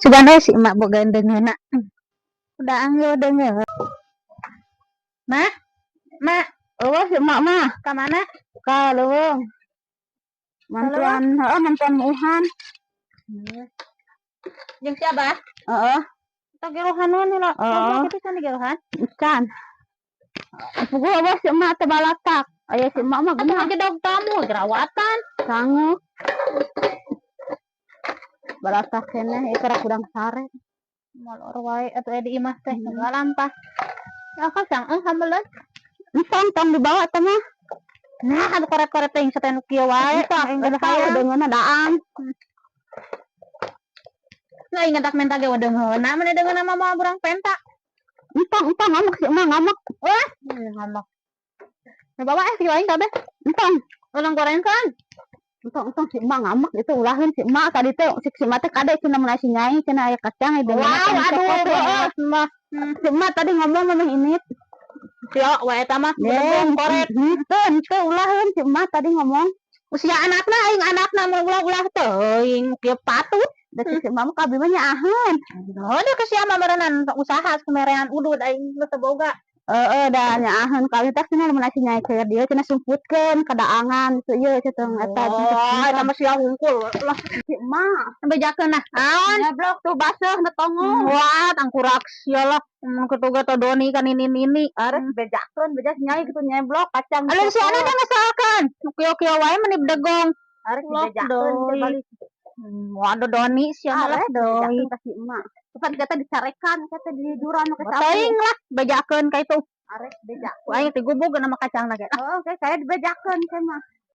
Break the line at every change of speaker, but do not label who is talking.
Sugan we si emak boga deungeunna. Udah anggo deungeun. Ma, Ma,
Oh, si emak mah
ka mana?
Ka leuweung. Mantuan, heeh, mantuan muuhan.
Jeung si Abah?
Heeh.
Tah gerohan heula.
Heeh.
Kitu can digerohan.
Can. Puguh euweuh si emak teh balatak. Aya si emak mah
Atuh
geunah.
Ngagedog tamu gerawatan.
Sangu. Balatak keneh ieu keur kurang sare.
Molor wae atuh di imah teh ngalampah. Ya kasang hambeleun.
Entong, tong dibawa teh mah.
Nah, anu koret-koret teh sateh nu kieu wae.
Entong,
Aing
eta
hayang.
Deungeunna daang.
Nah, aing ngedak menta ge deungeunna, mana deungeunna mah moal burang penta.
Entong, entong ngamuk si emak ngamuk.
Wah, ngamuk. Nah, bawa kieu aing kabeh.
Entong.
Ulang gorengkan.
Entong, entong si emak ngamuk itu ulaheun si emak tadi teh si emak teh kade cenah mun si nyai cenah aya kacang deungeunna
Wow,
teh
aduh,
dicokot, heeh.
bener mah.
Si emak tadi ngomong memang ini.
Sio wae eta mah,
Deng,
bedegong koret.
Henteu, henteu ulaheun si emak tadi ngomong.
Usia anakna aing anakna mau ulah-ulah teuing kieu patut.
Da si emak mah kabeh mah nyaaheun.
Oh, dia ke sia mah meureunan usaha kumerean udud aing geus teu boga.
Heeh, da nyaaheun kali teh cenah mun si nyai keur dieu cenah sumputkeun kadaangan kitu ieu cenah eta.
Oh, eta mah sia hungkul lah.
Si emak.
Bejakeun nah. Naon?
Nyeblok tuh baseuh na tongo.
Wah, tangkurak sia lah. Mun kitu ge teh doni kan ini nini.
Arek bejakeun beja si nyai kitu nyeblok kacang.
Alun si ana teh ngesalkeun. Nu kieu-kieu wae meni bedegong.
Arek
Loh,
dibejakeun teh
doi.
Balik.
Waduh doni sia mah lah
Arek
doi.
dibejakeun ka si emak. Pan kata dicarekan kata di jurang make sapu.
Teuing lah bejakeun ka itu.
Arek bejakeun.
Ku aing digubug nama kacangna ge.
Oh, oke saya dibejakeun teh mah.